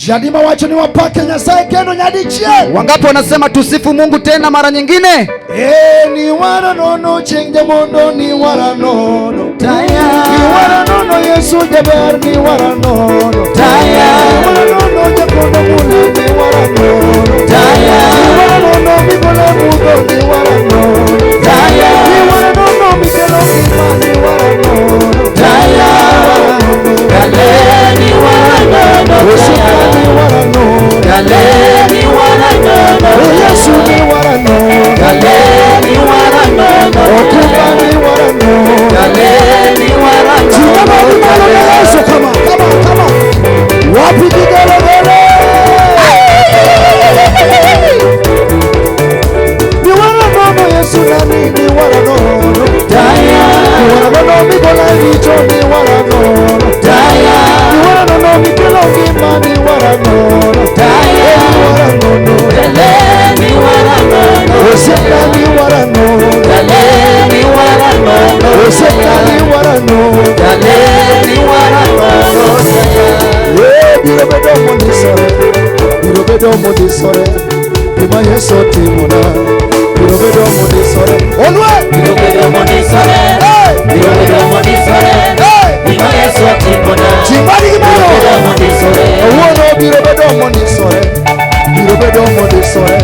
Ji adi mawacho ni wapake Nyasaye kendo nyadichiel. Wangapi wanasema tusifu Mungu tena mara nyingine? Eh, ni wara nono chieng' jamondo ni wara nono. Taya. Ni wara nono Yesu jaber ni wara nono. Taya. Ni wara nono jakondo mula ni wara nono. Taya. Ni wara nono migolo mudho ni wara nono. Taya. Ni wara nono mikelo ngima ni wara nono. Taya. Kale ni wara nono. Osika ni wara nono. Kale ni wara nono. Yesu ni wara nono. Kale ni wara nono. Okumba ni wara nono. Kale ni wara Simama nono. kimalo na Yesu kama kama kama. Wapi vigelegele? Ni wara nono Yesu nani ni wara nono. Taya. Ni wara nono migola richo ni wara nono. Taya. Ni wara nono mikelo ngima ni wara nono. Taya. Ni wara nono. Kale ni wara nono. Osiepa ni wara nono. Kale ni wara nono. Osiepa ni wara nono. Kale ni wara nono. Eh, biro bedo mondisore, biro bedo mondisore, gima Yesu otimona, biro bedo mondisore. Olwe! Biro bedo mondisore. Hey! Biro bedo mondisore. Hey! Gima Yesu otimona. Timbani Biro gimalo! bedo mondisore. Kawuono biro bedo mondisore, biro bedo mondisore,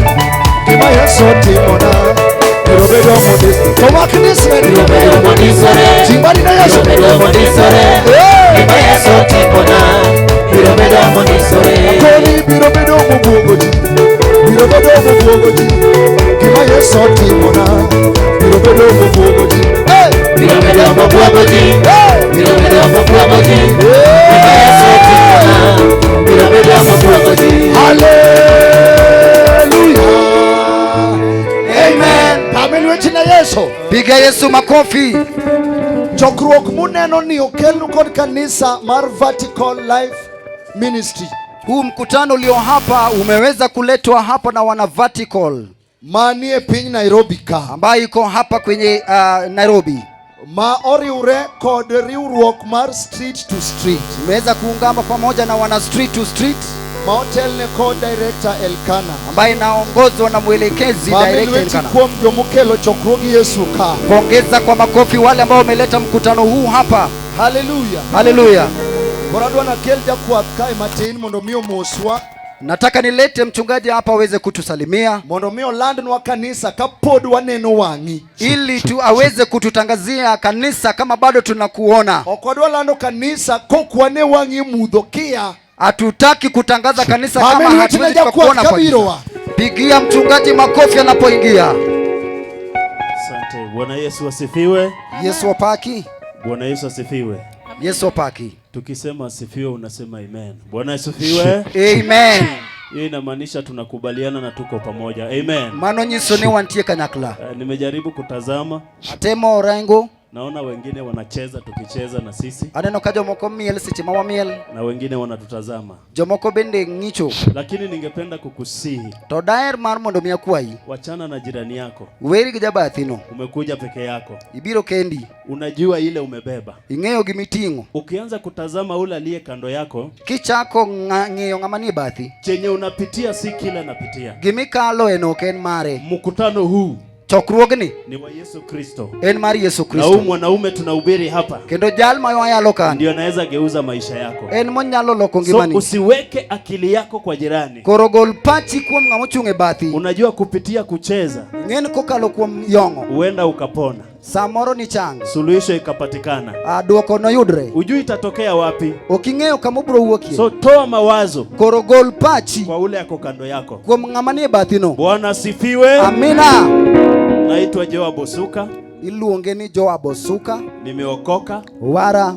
gima Yesu otimona, biro bedo mondisore. To mak ndisre Biro bedo mondisore. Timbani na Yesu. Biro bedo mondisore. Hey! Gima Yesu otimona. Biro bedo mondisore. Koni biro bedo mobuogo ji, biro bedo mobuogo ji, gima Yesu otimona, biro bedo mobuogo ji. Hey! Biro bedo mobuogo ji. Hey! Biro bedo mobuogo ji. Gima Yesu otimona. Biro bedo mobuogo ji. Hallelujah. Amen. Pame lweti na Yesu. Piga Yesu makofi. Chokruok muneno ni okelnu kod kanisa mar Vertical Life Ministry Huu mkutano ulio hapa umeweza kuletwa hapa na wana Vertical manie piny Nairobi ka ambayo iko hapa kwenye Nairobi. Ma oriwre kod riwruok mar Street to Street Imeweza kuungama pamoja na wana Street to Street ma otelne kod Director Elkana. Ambaye inaongozwa na mwelekezi Pame Director lweti Elkana. kuom jomokelo chokruog Yesu ka. Pongeza kwa makofi wale ambao wameleta mkutano huu hapa. Haleluya. Haleluya. Koro adwa nakel jakwath kae matin mondo mi omoswa Nataka nilete mchungaji hapa aweze kutusalimia mondo mi olandnwa kanisa kapod waneno wang'i. Ili tu aweze kututangazia kanisa kama bado tunakuona. Ok wadwa lando kanisa kok wane wang'i e mudho kia. Hatutaki kutangaza kanisa Amen, kama lweti hatuwezi na jakwath tukakuona kwa kabiro giza. wa. Pigia mchungaji makofi anapoingia. Asante. Bwana Yesu asifiwe. Yesu opaki. Bwana Yesu asifiwe. Yesu opaki. Tukisema asifiwe unasema amen. Bwana asifiwe. Amen. Hiyo inamaanisha tunakubaliana na tuko pamoja. Amen. Mano nyiso ni wantie kanyakla. Nimejaribu kutazama, Atemo orengo. Naona wengine wanacheza tukicheza na sisi Aneno ka jomoko miel seche ma wamiel. Na wengine wanatutazama. Jomoko bende ng'icho. Lakini ningependa kukusihi, To daher mar mondo mi akwayi. Wachana na jirani yako. Weri gi jabathino. Umekuja peke yako. Ibiro kendi. Unajua ile umebeba. Ing'eyo gimiting'o. Ukianza kutazama ule aliye kando yako, Kichako ng'iyo ng'ama nie bathi. Chenye unapitia si kile napitia. Gimikalo en ok en mare. Mkutano huu Chokruogni ni wa Yesu Kristo. En mar Yesu Na huu Kristo. mwanaume tunahubiri hapa Kendo jal ma wayalo kani ndio anaweza geuza maisha yako. En monyalo loko So ngimani. usiweke akili yako kwa jirani. Koro gol pachi kuom ng'ama ochung' e bathi. Unajua kupitia kucheza Ing'en kokalo kuom yong'o. Huenda ukapona. Samoro ni chang. Suluhisho ikapatikana. Duoko noyudre. Ujui itatokea wapi. Ok ing'eyo kama obiro wuokie. So toa mawazo Koro gol pachi kwa ule ako kando yako. Kuom ng'ama nie bathi no. Bwana asifiwe. Amina. Naitwa Joab Osuka. Iluonge ni Joab Osuka. Nimeokoka. Wara.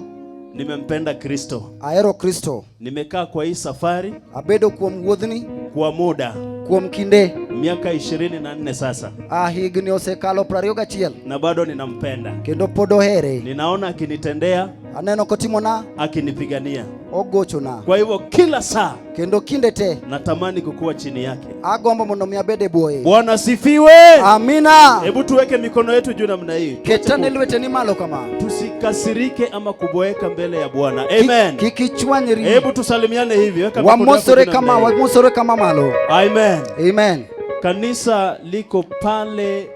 Nimempenda Kristo. Ahero Kristo. Nimekaa kwa hii safari Abedo kuom wuodhni kwa muda kuom kinde miaka 24 sasa. Higni osekalo 21. Na bado ninampenda. Kendo pod ohere. Ninaona akinitendea. Aneno kotimona. Akinipigania. Ogochona. Kwa hivyo kila saa Kendo kinde te natamani kukuwa chini yake. Agombo mondo mi abed e bwoye. Bwana sifiwe. Amina. Hebu tuweke mikono yetu juu namna hii. Ketane lweteni malo kama. Tusikasirike ama kuboeka mbele ya Bwana. Amen. Kik ichwanyri. Hebu tusalimiane hivi. Weka mikono yako Wamosore juu kama, namna hii. wamosore kama malo. Amen. Amen. Kanisa liko pale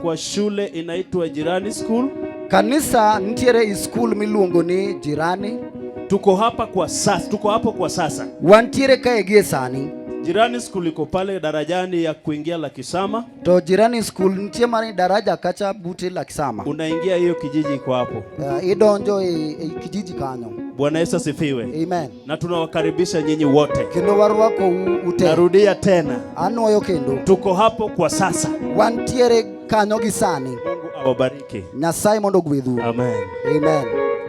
kwa shule inaitwa Jirani School. Kanisa nitiere e skul miluongo ni Jirani. Tuko hapa kwa sasa, tuko hapo kwa sasa. Wantiere kae gie sani. Jirani School iko pale darajani ya kuingia Lakisama. To Jirani School nitie mana daraja kacha bute Lakisama. Unaingia hiyo kijiji iko hapo. Idonjo e kijiji kanyo. Bwana Yesu asifiwe. Amen. Na tunawakaribisha nyinyi wote. Kendo warwako ute. Narudia tena. Anuoyo kendo. Tuko hapo kwa sasa. Wantiere kanyo gi sani. Mungu awabariki. Nyasaye mondo ogwedhu. Amen. Amen.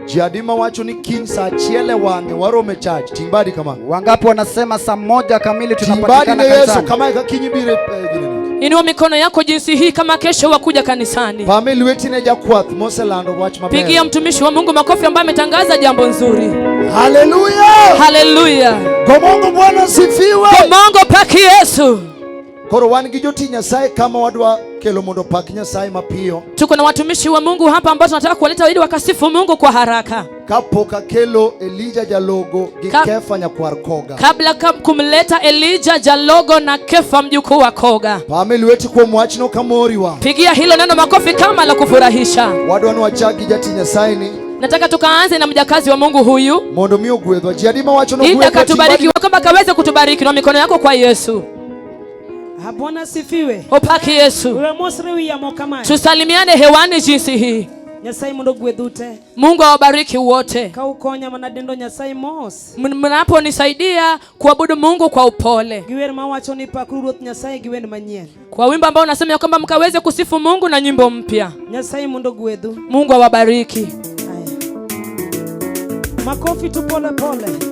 Ji adi mawacho ni kiny saa achiel e wang'e waromo e church ting' badi kama. Wangapi wanasema saa 1 kamili Ting' badi tunapatikana ne Yesu kanisani? kama eka kiny ibiro e ginene. Inua mikono yako jinsi hii kama kesho wakuja kanisani. Pame lweti ne jakwath moselando wach maber. Pigia mtumishi wa Mungu makofi ambaye ametangaza jambo nzuri. Haleluya! Haleluya. Gomongo Bwana sifiwe. Gomongo paki Yesu. Koro wan gi jotich Nyasaye kama wadwa kelo mondo pak Nyasaye mapiyo. Tuko na watumishi wa Mungu hapa ambao tunataka kuwaleta ili wakasifu Mungu kwa haraka. Kapok akelo Elijah Jalogo gi Kefa nyakwar Koga. Kabla kumleta Elijah Jalogo na Kefa mjukuu wa Koga. Pame lweti kuom wachno kamoriwa. Pigia hilo neno makofi kama la kufurahisha. Wadwa ni wachak gi jatich Nyasaye ni. Nataka tukaanze na mjakazi wa Mungu huyu. Mondo mi ogwedhwa. Ji adi mawacho Ili nogwedhwa, akatubariki, ting' badi kwamba akaweze kutubariki na mikono yako kwa Yesu. Bwana sifiwe. Opaki Yesu. Wewe mosre wiya mokamae. Tusalimiane hewani jinsi hii. Nyasaye mondo ogwedhu te. Mungu awabariki wote. Ka ukonya mana dendo Nyasaye mos. Mnaponisaidia kuabudu Mungu kwa upole. Gi wer mawacho ni pakuru Ruoth Nyasaye gi wend manyien. Kwa wimbo ambao unasema kwamba mkaweze kusifu Mungu na nyimbo mpya. Nyasaye mondo ogwedhu. Mungu awabariki. Haya. Makofi tu pole pole.